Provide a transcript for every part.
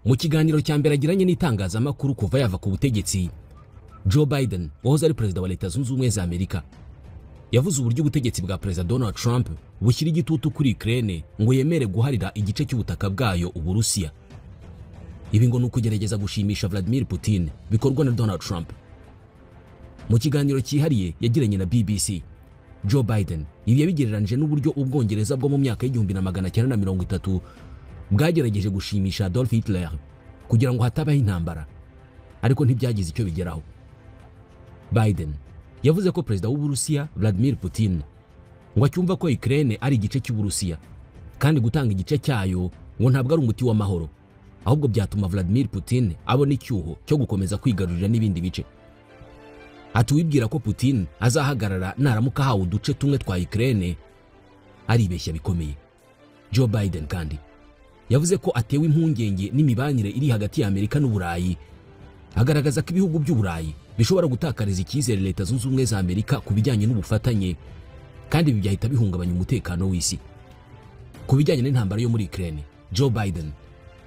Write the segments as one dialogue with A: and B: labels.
A: Mu kiganiro cya mbere agiranye n'itangazamakuru kuva yava ku butegetsi, Joe Biden wahoze ari perezida wa Leta Zunze Ubumwe za Amerika yavuze uburyo ubutegetsi bwa Perezida Donald Trump bushyira igitutu kuri Ukraine ngo yemere guharira igice cy'ubutaka bwayo Uburusiya. Ibi ngo ni ukugerageza gushimisha Vladimir Putin bikorwa na Donald Trump. Mu kiganiro cyihariye yagiranye na BBC, Joe Biden ibi yabigereranije n'uburyo Ubwongereza bwo mu myaka y'1930 bwagerageje gushimisha Adolf Hitler kugira ngo hatabaho intambara, ariko ntibyagize icyo bigeraho. Biden yavuze ko perezida w'Uburusiya Vladimir Putin ngo acyumva ko Ukraine ari igice cy'Uburusiya, kandi gutanga igice cyayo ngo ntabwo ari umuti w'amahoro, ahubwo byatuma Vladimir Putin abona icyuho cyo gukomeza kwigarurira n'ibindi bice. Ati uwibwira ko Putin azahagarara naramuka ahawe uduce tumwe twa Ukraine aribeshya bikomeye. Joe Biden kandi yavuze ko atewe impungenge n'imibanire iri hagati ya Amerika n'Uburayi, agaragaza ko ibihugu by'Uburayi bishobora gutakariza icyizere Leta Zunze Ubumwe za Amerika ku bijyanye n'ubufatanye, kandi ibi byahita bihungabanya umutekano w'isi. Ku bijyanye n'intambara yo muri Ukraine, Joe Biden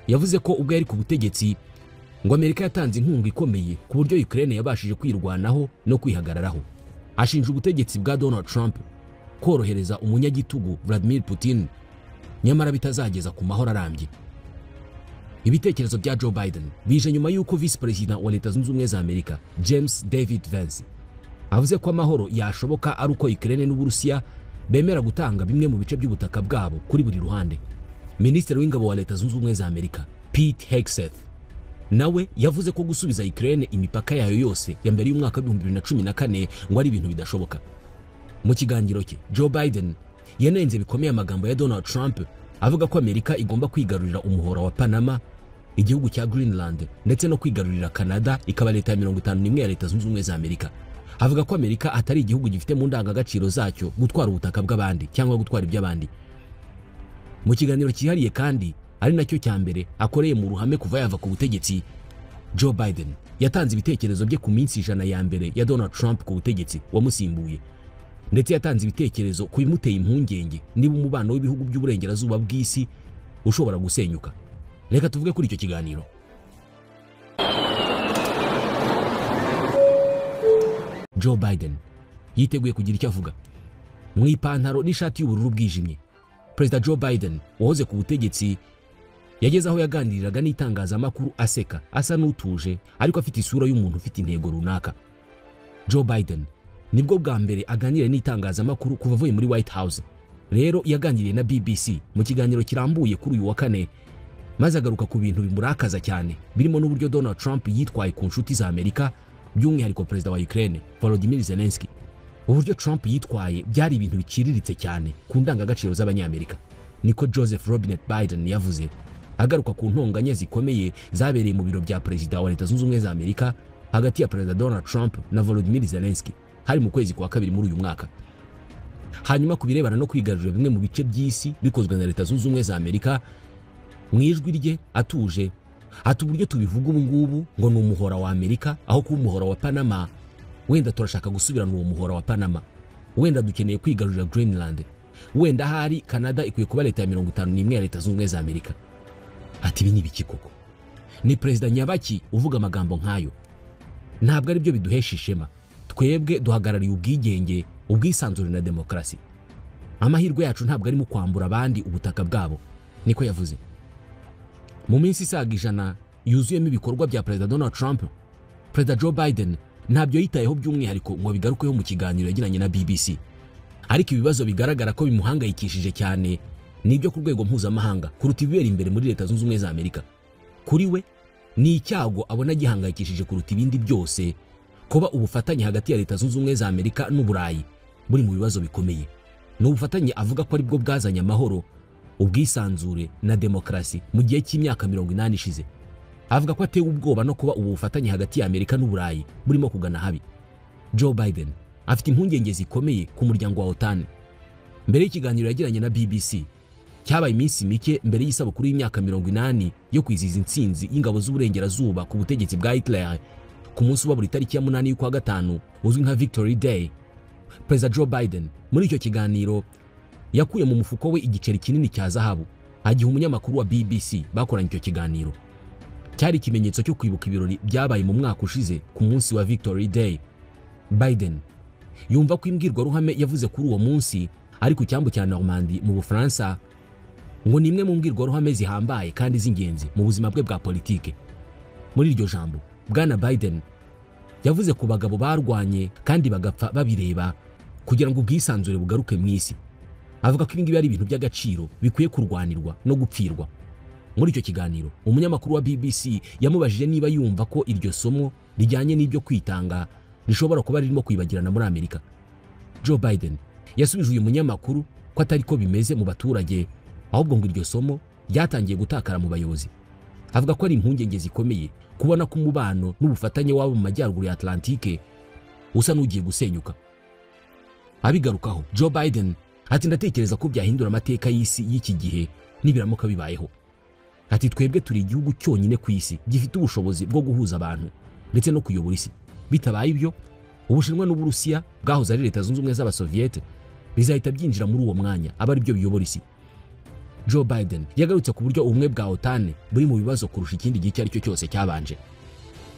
A: yavuze ko ubwo yari ku butegetsi ngo Amerika yatanze inkunga ikomeye ku buryo Ukraine yabashije kwirwanaho no kwihagararaho. Ashinja ubutegetsi bwa Donald Trump korohereza umunyagitugu Vladimir Putin, nyamara bitazageza ku mahoro arambye. Ibitekerezo bya Joe Biden bije nyuma y'uko Vice President wa Leta Zunze Ubumwe za Amerika James David Vance avuze ko amahoro yashoboka ari uko Ukraine n'Uburusiya bemera gutanga bimwe mu bice by'ubutaka bwabo kuri buri ruhande. Minisitiri w'Ingabo wa Leta Zunze Ubumwe za Amerika Pete Hegseth nawe yavuze ko gusubiza Ukraine imipaka yayo yose ya mbere y'umwaka wa 2014 ngo ari ibintu bidashoboka. Mu kiganiro cye, Joe Biden yanenze bikomeye amagambo ya Donald Trump avuga ko Amerika igomba kwigarurira umuhora wa Panama, igihugu cya Greenland, ndetse no kwigarurira Canada ikaba leta ya 51 ya Leta Zunze Ubumwe za Amerika. Avuga ko Amerika atari igihugu gifite mu ndangagaciro zacyo gutwara ubutaka bw'abandi cyangwa gutwara iby'abandi. Mu kiganiro cyihariye kandi ari nacyo cya mbere akoreye mu ruhame kuva yava ku butegetsi, Joe Biden yatanze ibitekerezo bye ku minsi 100 ya mbere ya Donald Trump ku butegetsi wamusimbuye, ndetse yatanze ibitekerezo ku bimuteye impungenge niba umubano w'ibihugu by'uburengerazuba bw'isi ushobora gusenyuka. Reka tuvuge kuri icyo kiganiro. Joe Biden yiteguye kugira icyo avuga. Mu ipantaro n'ishati y'ubururu bwijimye, Perezida Joe Biden wahoze ku butegetsi yageze aho yaganiriraga n'itangazamakuru aseka, asa n'utuje, ariko afite isura y'umuntu ufite intego runaka. Joe Biden nibwo bwa mbere aganira n'itangazamakuru kuva avuye muri White House. Rero yaganiriye na BBC mu kiganiro kirambuye kuri uyu wa kane, maze agaruka ku bintu bimurakaza cyane birimo n'uburyo Donald Trump yitwaye ku nshuti za Amerika, by'umwihariko perezida wa Ukraine Volodymyr Zelensky. Uburyo Trump yitwaye byari ibintu biciriritse cyane ku ndangagaciro z'Abanyamerika, niko Joseph Robinette Biden yavuze, agaruka ku ntonganya zikomeye zabereye mu biro bya perezida wa Leta Zunze Ubumwe za Amerika hagati ya Perezida Donald Trump na Volodymyr Zelensky hari mu kwezi kwa kabiri muri uyu mwaka. Hanyuma ku birebana no kwigarurira bimwe mu bice by'isi bikozwe na Leta Zunze Ubumwe za Amerika, mu ijwi rye atuje ati uburyo tubivuga ubu ngubu ngo ni umuhora wa Amerika aho kuba umuhora wa Panama, wenda turashaka gusubirana uwo muhora wa Panama, wenda dukeneye kwigarurira Greenland, wenda hari Canada ikwiye kuba leta ya 51 ya Leta Zunze Ubumwe za Amerika. Ati ibi ni ibiki koko? Ni perezida nyabaki uvuga amagambo nkayo? Ntabwo ari byo biduhesha ishema. Twebwe duhagarariye ubwigenge, ubwisanzure na demokarasi. Amahirwe yacu ntabwo ari mu kwambura abandi ubutaka bwabo, niko yavuze. Mu minsi isaga 100 yuzuyemo ibikorwa bya Perezida Donald Trump, Perezida Joe Biden ntabyo yitayeho by'umwihariko ngo bigarukeho mu kiganiro yagiranye na BBC. Ariko ibibazo bigaragara ko bimuhangayikishije cyane nibyo ku rwego mpuzamahanga kuruta ibibera imbere muri Leta Zunze Ubumwe za Amerika. Kuri we ni icyago abona gihangayikishije kuruta ibindi byose kuba ubufatanye hagati ya Leta Zunze Ubumwe za Amerika n'Uburayi buri mu bibazo bikomeye. Ni ubufatanye avuga ko aribwo bwazanye amahoro, ubwisanzure na demokarasi mu gihe cy'imyaka 80 ishize. Avuga ko atewe ubwoba no kuba ubu bufatanye hagati ya Amerika n'Uburayi burimo kugana habi. Joe Biden afite impungenge zikomeye ku muryango wa OTAN. Mbere y'ikiganiro yagiranye na BBC cyabaye iminsi mike mbere y'isabukuru y'imyaka 80 yo kwizihiza intsinzi y'ingabo z'uburengerazuba ku butegetsi bwa Hitler ku munsi wa buri tariki ya 8 y'ukwa gatanu uzwi nka Victory Day, Perezida Joe Biden muri icyo kiganiro yakuye mu mufuko we igiceri kinini cya zahabu agiha umunyamakuru wa BBC bakoranye icyo kiganiro. Cyari ikimenyetso cyo kwibuka ibirori byabaye mu mwaka ushize ku munsi wa Victory Day. Biden yumva ko imbwirwaruhame yavuze kuri uwo munsi ari ku cyambu cya Normandie mu Bufaransa ngo ni imwe mu mbwirwaruhame zihambaye kandi z'ingenzi mu buzima bwe bwa politike. Muri iryo jambo, Bwana Biden yavuze ku bagabo barwanye kandi bagapfa babireba kugira ngo ubwisanzure bugaruke mu isi. Avuga ko ibingibi ari ibintu by'agaciro bikwiye kurwanirwa no gupfirwa. Muri icyo kiganiro, umunyamakuru wa BBC yamubajije niba yumva ko iryo somo rijyanye n'ibyo kwitanga rishobora kuba ririmo kwibagirana muri Amerika. Joe Biden yasubije uyu munyamakuru ko atari ko bimeze mu baturage, ahubwo ngo iryo somo ryatangiye gutakara mu bayobozi. Avuga ko ari impungenge zikomeye kubona ko umubano n'ubufatanye wabo mu majyaruguru ya Atlantike usa n'ugiye gusenyuka. Abigarukaho, Joe Biden ati ndatekereza ko byahindura amateka y'isi y'iki gihe nibiramuka bibayeho. Ati twebwe turi igihugu cyonyine ku isi gifite ubushobozi bwo guhuza abantu ndetse no kuyobora isi. Bitabaye ibyo, Ubushinwa n'Uburusiya bwahoze ari Leta Zunze Ubumwe z'Abasoviyete bizahita byinjira muri uwo mwanya aba ari byo biyobora isi. Joe Biden yagarutse ku buryo ubumwe bwa OTAN buri mu bibazo kurusha ikindi gihe icyo ari cyo cyose cyabanje.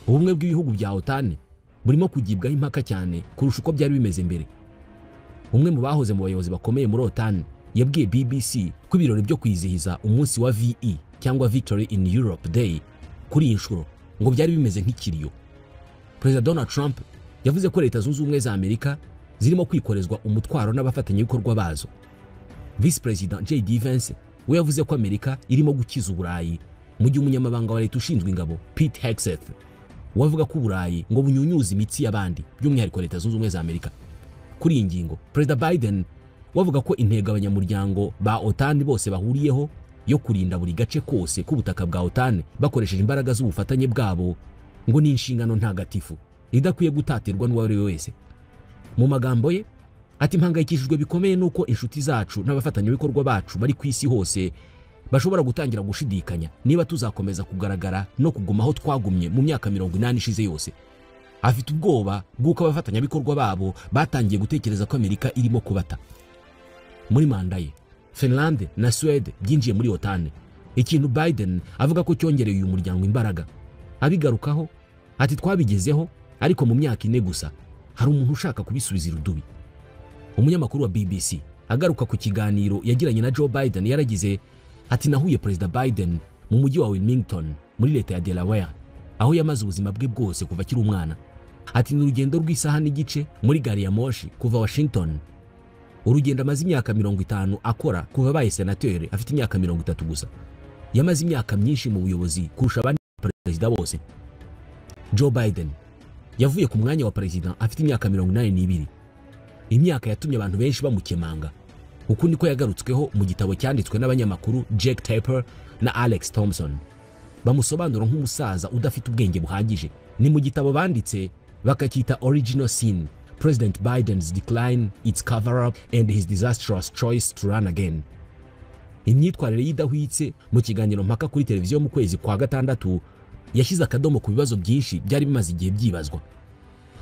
A: Ubumwe bw'ibihugu bya OTAN burimo kugibwaho impaka cyane kurusha uko byari bimeze mbere. Umwe mu bahoze mu bayobozi bakomeye muri OTAN yabwiye BBC ko ibirori byo kwizihiza umunsi wa VE cyangwa Victory in Europe Day kuri iyi nshuro ngo byari bimeze nk'ikiriyo. Perezida Donald Trump yavuze ko Leta Zunze Ubumwe za Amerika zirimo kwikorezwa umutwaro n'abafatanyabikorwa bazo. Vice President J.D. Vance we yavuze ko Amerika irimo gukiza Uburayi, mu gihe umunyamabanga wa leta ushinzwe ingabo Pete Hegseth we avuga ko Uburayi ngo bunyunyuza imitsi y'abandi, by'umwihariko Leta Zunze Ubumwe za Amerika. Kuri iyi ngingo, Perezida Biden we avuga ko intego abanyamuryango ba OTAN bose bahuriyeho yo kurinda buri gace kose k'ubutaka bwa OTAN bakoresheje imbaraga z'ubufatanye bwabo ngo ni inshingano ntagatifu idakwiye gutatirwa n'uwo ari we wese. Mu magambo ye ati mpangayikishijwe bikomeye nuko inshuti zacu n'abafatanyabikorwa bacu bari ku isi hose bashobora gutangira gushidikanya niba tuzakomeza kugaragara no kuguma aho twagumye mu myaka 80 ishize yose. Afite ubwoba bw'uko abafatanyabikorwa babo batangiye gutekereza ko Amerika irimo kubata. Muri manda ye, Finland na Swede byinjiye muri OTAN, ikintu Biden avuga ko cyongereye uyu muryango imbaraga. Abigarukaho ati twabigezeho ariko mu myaka 4 gusa hari umuntu ushaka kubisubiza irudubi. Umunyamakuru wa BBC agaruka ku kiganiro yagiranye na Joe Biden yaragize ati nahuye Perezida Biden mu mujyi wa Wilmington muri leta ya Delaware, aho yamaze ubuzima bwe bwose kuva akiri umwana. Ati ni urugendo rw'isaha n'igice muri gari ya moshi kuva Washington, urugendo amaze imyaka 50 akora kuva abaye senateri afite imyaka 30 gusa. Yamaze imyaka myinshi mu buyobozi kurusha abandi perezida bose. Joe Biden yavuye ku mwanya wa perezida afite imyaka 82, imyaka yatumye abantu benshi bamukemanga. Uku niko yagarutsweho mu gitabo cyanditswe n'abanyamakuru Jake Tapper na Alex Thompson, bamusobanura nk'umusaza udafite ubwenge buhagije. Ni mu gitabo banditse bakacyita Original Sin: President Biden's Decline, Its Cover-Up and His Disastrous Choice to Run Again. Imyitwarire y'idahwitse mu kiganiro mpaka kuri televiziyo mu kwezi kwa 6 yashyize akadomo ku bibazo byinshi byari bimaze igihe byibazwa.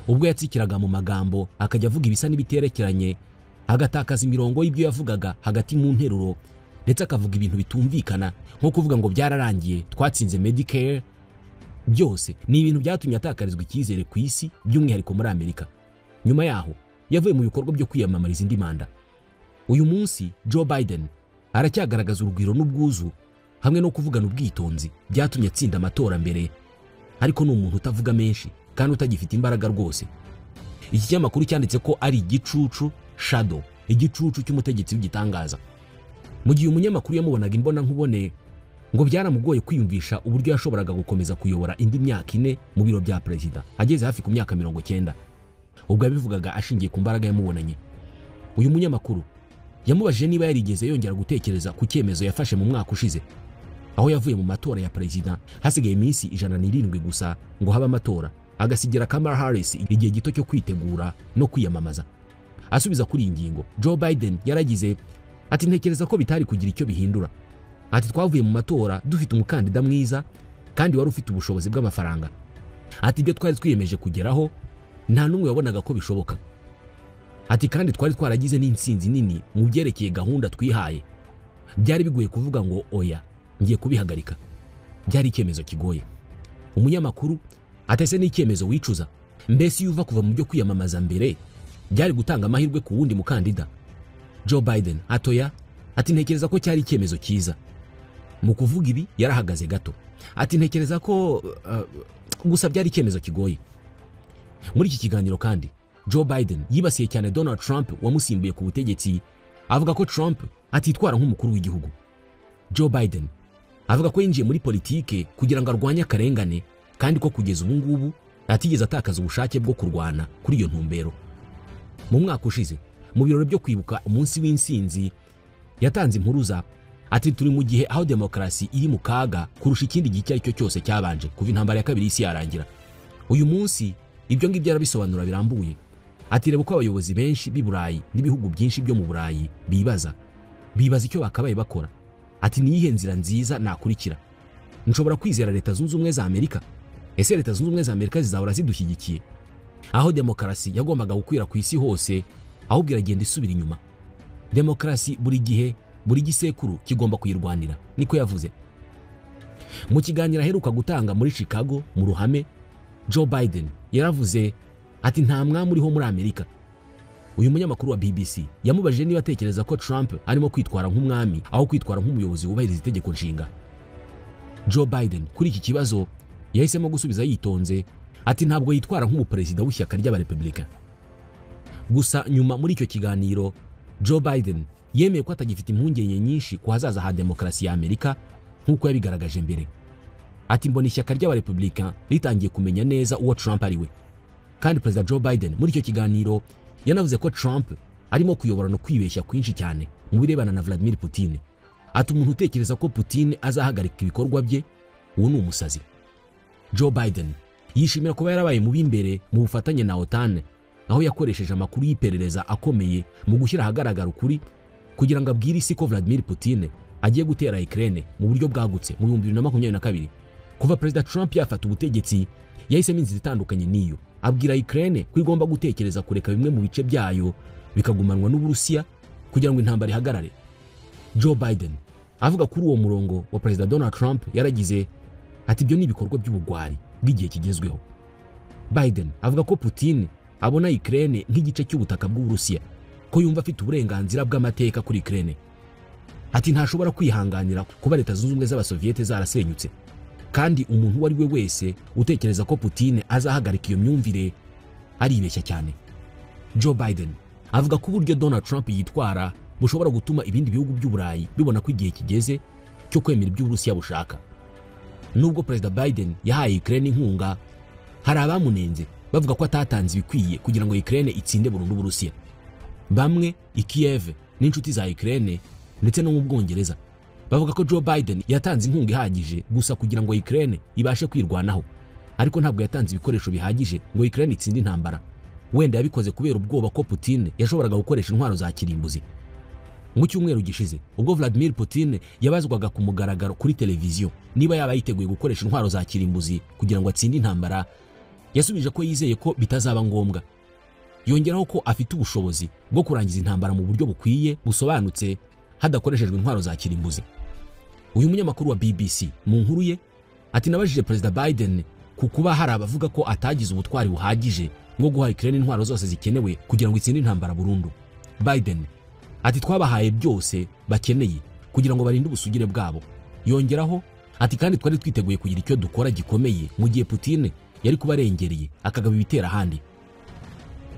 A: Ubwo yatsikiraga mu magambo akajya avuga ibisa n'ibiterekeranye, agatakaza imirongo y'ibyo yavugaga hagati mu nteruro, ndetse akavuga ibintu bitumvikana nko kuvuga ngo byararangiye twatsinze Medicare. Byose ni ibintu byatumye atakarizwa icyizere ku isi, by'umwihariko muri Amerika. Nyuma yaho yavuye mu bikorwa byo kwiyamamariza indi manda. Uyu munsi Joe Biden aracyagaragaza urugwiro n'ubwuzu hamwe no kuvugana ubwitonzi byatumye atsinda amatora mbere, ariko ni umuntu utavuga menshi kandi utagifite imbaraga rwose. Iki kinyamakuru cyanditse ko ari igicucu shadow, igicucu cy'umutegetsi w'igitangaza. Mu gihe umunyamakuru yamubonaga imbona nkubone, ngo byaramugoye kwiyumvisha uburyo yashoboraga gukomeza kuyobora indi myaka 4 mu biro bya perezida ageze hafi ku myaka 90. Ubwo yabivugaga ashingiye ku mbaraga yamubonanye. Uyu munyamakuru yamubajije niba yarigeze yongera gutekereza ku cyemezo yafashe mu mwaka ushize, aho yavuye mu matora ya perezida hasigaye iminsi 107 gusa ngo habe amatora, agasigira Kamala Harris igihe gito cyo kwitegura no kwiyamamaza. Asubiza kuri iyi ngingo, Joe Biden yaragize ati ntekereza ko bitari kugira icyo bihindura. Ati twavuye mu matora dufite umukandida mwiza kandi wari ufite ubushobozi bw'amafaranga. Ati ibyo twari twiyemeje kugeraho nta n'umwe wabonaga ko bishoboka. Ati kandi twari twaragize n'intsinzi nini mu byerekeye gahunda twihaye. Byari bigoye kuvuga ngo oya ngiye kubihagarika. Byari icyemezo kigoye. Umunyamakuru atese n'icyemezo wicuza, mbese iyo uva kuva mu byo kwiyamamaza mbere byari gutanga amahirwe ku wundi mukandida? Joe Biden atoya, ati ntekereza ko cyari icyemezo cyiza. Mu kuvuga ibi yarahagaze gato, ati ntekereza ko gusa byari icyemezo kigoye. Muri iki kiganiro kandi Joe Biden yibasiye cyane Donald Trump wamusimbuye ku butegetsi, avuga ko Trump atitwara nk'umukuru w'igihugu. Joe Biden avuga ko yinjiye muri politike kugira ngo arwanye akarengane, kandi ko kugeza ubu ngubu atigeze atakaza ubushake bwo kurwana kuri iyo ntumbero. Mu mwaka ushize mu birori byo kwibuka umunsi w'insinzi yatanze impuruza ati turi mu gihe aho demokarasi iri mu kaga kurusha ikindi gihe icyo ari cyo cyose cyabanje kuva intambara ya kabiri y'isi yarangira. Uyu munsi ibyo ngibyo yarabisobanura birambuye, ati reba uko abayobozi benshi b'i Burayi n'ibihugu byinshi byo mu Burayi bibaza icyo bakabaye bakora. Ati ni iyihe nzira nziza nakurikira? Nshobora kwizera Leta Zunze Ubumwe za Amerika? Ese Leta Zunze Ubumwe za Amerika zizahora zidushyigikiye? Aho demokarasi yagombaga gukwira ku isi hose, ahubwo iragenda isubira inyuma. Demokarasi buri gihe, buri gisekuru kigomba kuyirwanira, niko yavuze. Mu kiganiro aheruka gutanga muri Chicago mu ruhame, Joe Biden yaravuze ati nta mwami uriho muri Amerika. Uyu munyamakuru wa BBC yamubajije niba atekereza ko Trump arimo kwitwara nk'umwami aho kwitwara nk'umuyobozi wubahiriza itegeko nshinga. Joe Biden kuri iki kibazo yahisemo gusubiza yitonze, ati ntabwo yitwara nk'umuperezida w'ishyaka ry'abarepublika. Gusa nyuma muri icyo kiganiro Joe Biden yemeye ko atagifite impungenge nyinshi ku hazaza ha demokarasi ya Amerika nk'uko yabigaragaje mbere. Ati mbona ishyaka ry'abarepublika ritangiye kumenya neza uwo Trump ari we. Kandi Perezida Joe Biden muri icyo kiganiro yanavuze ko Trump arimo kuyobora no kwibeshya kwinshi cyane mu birebana na Vladimir Putin. Ati umuntu utekereza ko Putin azahagarika ibikorwa bye, uwo ni umusazi. Joe Biden yishimira kuba yarabaye mu b'imbere mu bufatanye na OTAN, aho yakoresheje amakuru y'iperereza akomeye mu gushyira ahagaragara ukuri kugira ngo abwire isi ko Vladimir Putin agiye gutera Ukraine mu buryo bwagutse mu 2022. Kuva Perezida Trump yafata ubutegetsi yahisemo inzira itandukanye n'iyo, abwira Ukraine ko igomba gutekereza kureka bimwe mu bice byayo bikagumanwa n'Uburusiya kugira ngo intambara ihagarare. Joe Biden avuga kuri uwo murongo wa Perezida Donald Trump yaragize ati ibyo ni ibikorwa by'ubugwari bw'igihe kigezweho. Biden avuga ko Putin abona Ukraine nk'igice cy'ubutaka bw'Uburusiya, ko yumva afite uburenganzira bw'amateka kuri Ukraine. Ati ntashobora kwihanganira kuba Leta Zunze Ubumwe z'Abasoviyete zarasenyutse, kandi umuntu uwo ari we wese utekereza ko Putin azahagarika iyo myumvire aribeshya cyane. Joe Biden avuga ko uburyo Donald Trump yitwara bushobora gutuma ibindi bihugu by'Uburayi bibona ko igihe kigeze cyo kwemera ibyo Uburusiya bushaka. Nubwo Perezida Biden yahaye Ukraine inkunga, hari abamunenze bavuga ko atatanze ibikwiye kugira ngo Ukraine itsinde burundu Uburusiya. Bamwe i Kiev n'inshuti za Ukraine ndetse no mu Bwongereza bavuga ko Joe Biden yatanze inkunga ihagije gusa kugira ngo Ukraine ibashe kwirwanaho, ariko ntabwo yatanze ibikoresho bihagije ngo Ukraine itsinde intambara. Wenda yabikoze kubera ubwoba ko Putin yashoboraga gukoresha intwaro za kirimbuzi. Mu cyumweru gishize ubwo Vladimir Putin yabazwaga ku mugaragaro kuri televiziyo niba yaba yiteguye gukoresha intwaro za kirimbuzi kugira ngo atsinde intambara, yasubije ko yizeye ko bitazaba ngombwa. Yongeraho ko afite ubushobozi bwo kurangiza intambara mu buryo bukwiye busobanutse hadakoreshejwe intwaro za kirimbuzi. Uyu munyamakuru wa BBC mu nkuru ye ati nabajije Perezida Biden ku kuba hari abavuga ko atagize ubutwari buhagije bwo guha Ukraine intwaro zose zikenewe kugira ngo itsinde intambara burundu. Biden ati twabahaye byose bakeneye kugira ngo barinde ubusugire bwabo. Yongeraho ati kandi twari twiteguye kugira icyo dukora gikomeye mu gihe Putin yari kubarengereye akagaba ibitera ahandi.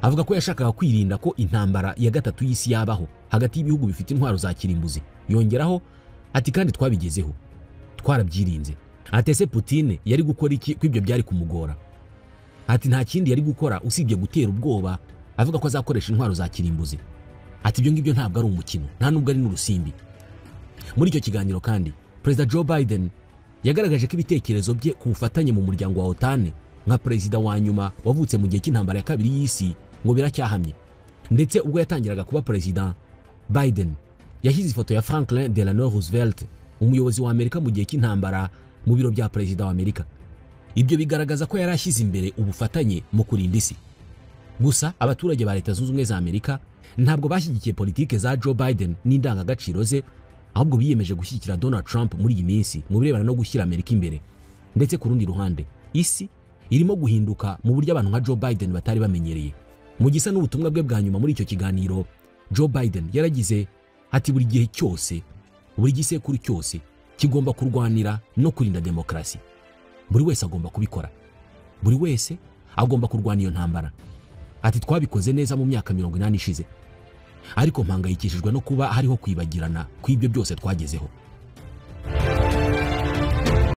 A: Avuga ko yashakaga kwirinda ko intambara ya gatatu y'isi yabaho hagati y'ibihugu bifite intwaro za kirimbuzi. Yongeraho ati kandi twabigezeho, twarabyirinze. Ati ese Putin yari gukora iki ko ibyo byari kumugora? Ati nta kindi yari gukora usibye gutera ubwoba avuga ko azakoresha intwaro za kirimbuzi. Ati ibyo ngibyo ntabwo ari umukino, nta nubwo ari n'urusimbi. Muri icyo kiganiro kandi Perezida Joe Biden yagaragaje ko ibitekerezo bye ku bufatanye mu muryango wa OTAN nka perezida wa nyuma wavutse mu gihe cy'intambara ya kabiri y'isi ngo biracyahamye. Ndetse ubwo yatangiraga kuba perezida, Biden yashyize ifoto ya Franklin Delano Roosevelt, umuyobozi wa Amerika mu gihe cy'intambara, mu biro bya perezida wa Amerika. Ibyo bigaragaza ko yari ashyize imbere ubufatanye mu kurinda isi. Gusa abaturage ba Leta Zunze Ubumwe za Amerika ntabwo bashyigikiye politike za Joe Biden n'indangagaciro ze, ahubwo biyemeje gushyigikira Donald Trump muri iyi minsi mu birebana no gushyira Amerika imbere. Ndetse ku rundi ruhande Isi irimo guhinduka mu buryo abantu nka Joe Biden batari bamenyereye. Mu gisa n'ubutumwa bwe bwa nyuma muri icyo kiganiro, Joe Biden yaragize ati: "Buri gihe cyose, buri gisekuru cyose kigomba kurwanira no kurinda demokarasi. Buri wese agomba kubikora, buri wese agomba kurwana iyo ntambara." Ati: "Twabikoze neza mu myaka 80 ishize, ariko mpangayikishijwe no kuba hariho kwibagirana kw'ibyo byose twagezeho."